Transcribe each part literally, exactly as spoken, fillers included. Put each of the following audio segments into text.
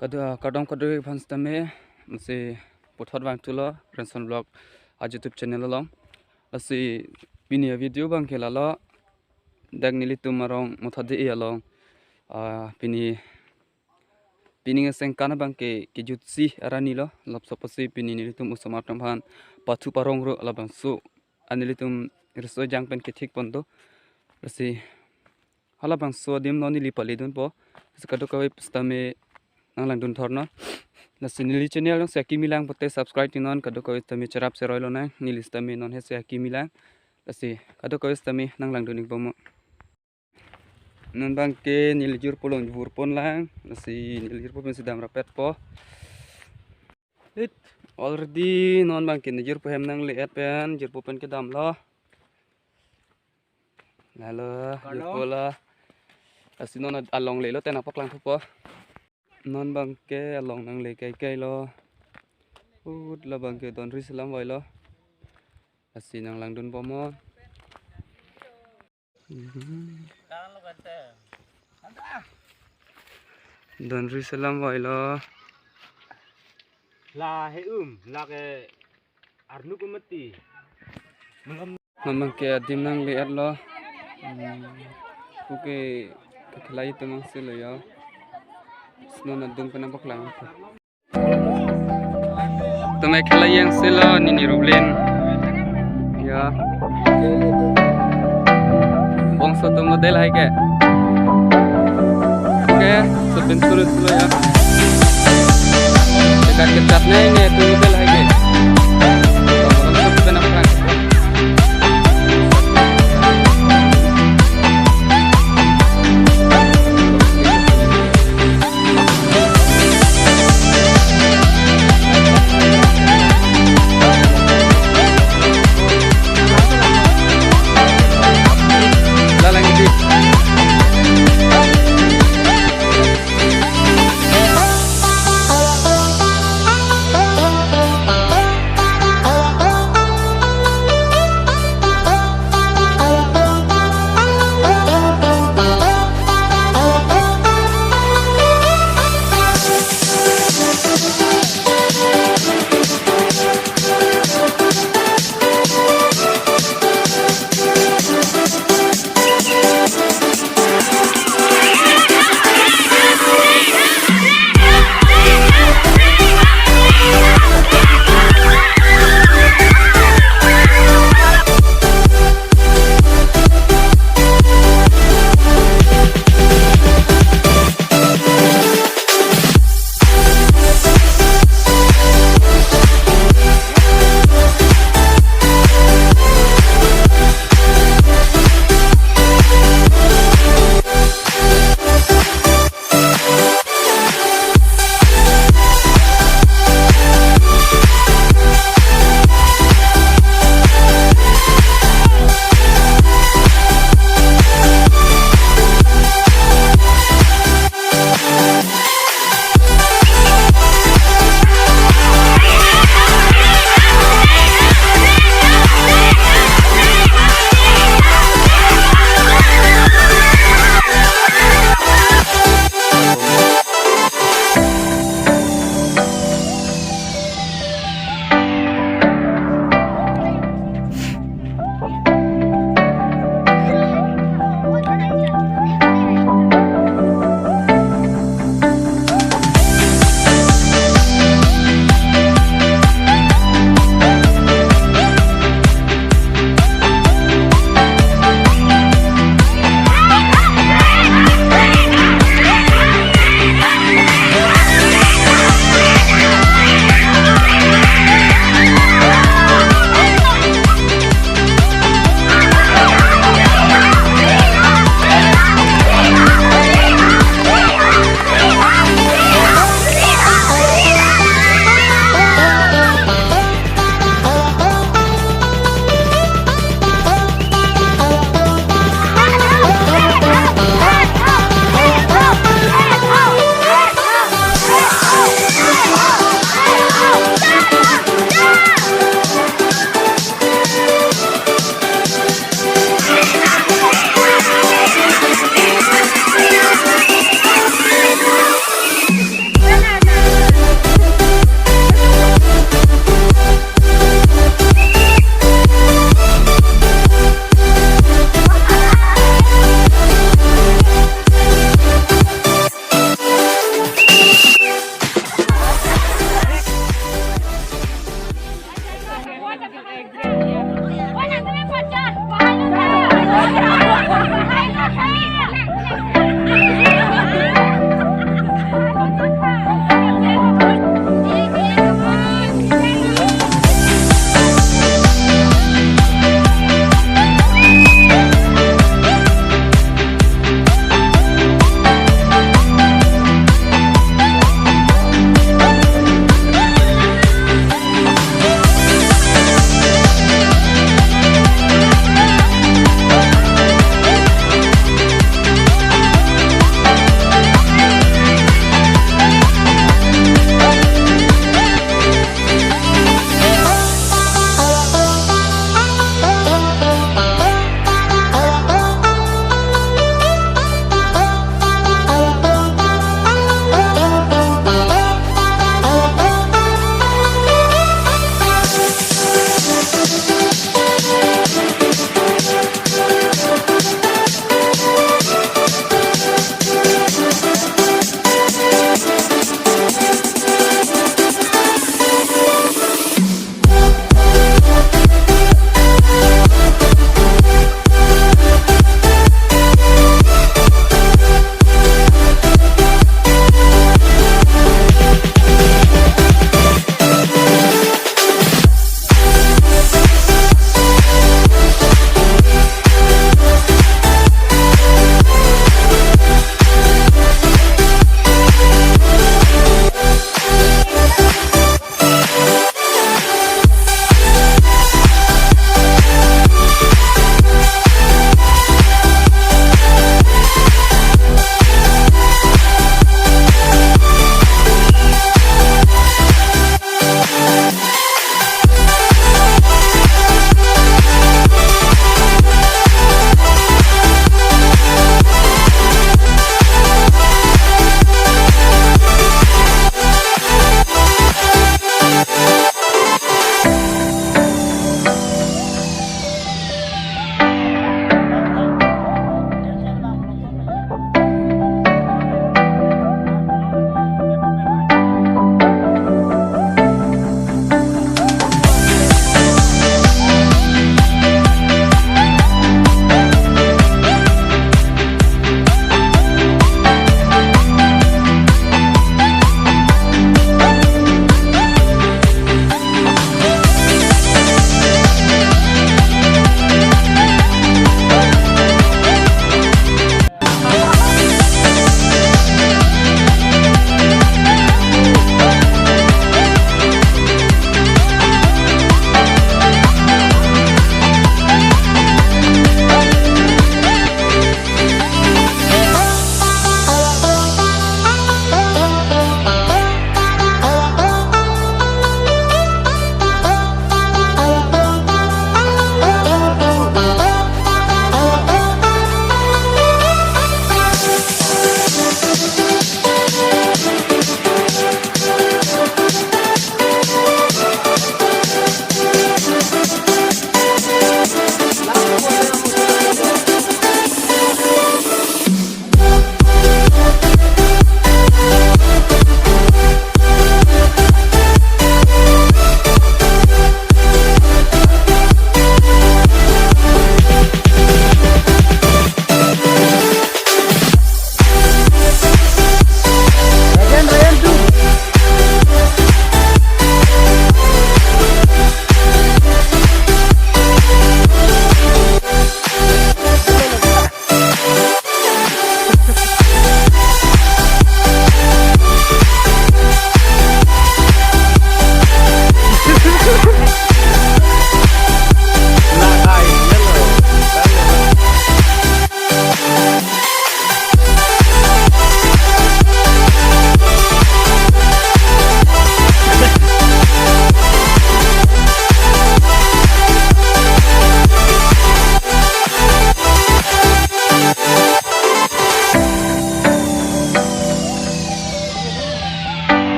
Kado-, kardom kadokave aphan sitame, lasi puthot vangthulo Renson Vlog a YouTube channel along. Lasi pini a-video abangke lalo, dak nelitum arong Mothade along, ah, pini, pini asengkan abangke kejutsi arni lo, lapuson pusi pini nelitum osomar atum aphan pathu parong ro labangso, ah, nelitum riso ejang pen kethik pon do. Lasi halabangso adim non neli pale dunpo. Lasi kadokave sitame nanglangdun thornon. Lasi neli channel jongsi akimi lang pote subscribe tinon, kadokave sitame cherap cheroi lonang, neli sitame non hesi akimi lang. Lasi kadokave sitame nanglangdun ikbom. Non abangke neli jirpo along juvur pon lang, lasi neli jirpo pensi dam rapetpo. It, already non abangke neli jirpo hem nangle-et pen, jirpo pen kedamlo. Lalo, Kalo. Jirpo la. Lasi non along lelo te nangpaklang thupo. Non abangke along nangle kaikai lo. Ut, labangke Donri selam vai lo. Lasi nanglangdun bomnon. Donri selam vai lo. La he um, la ke arnu kumati. Malam. Non abangke adim nangle-et lo. Hmm. Puke kekhelai atum angse lo ya. Non adung pen nangpaklang. Tum kekhelai angse lo nini Rublin. Ya. Bangso atum model hai ke. Oke, supin surut dulu ya. Dekat kecap nih, nih, itu model hai ke. Bangso atum apa?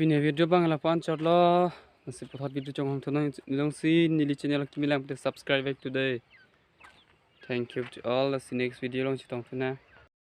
Ne video abang lapu-an chotlo. Lasi puthot video chonghong thunang, neli jongsi neli channel kimi lang te subscribe back today. Thank you to all. Lasi next video along chetong thunang.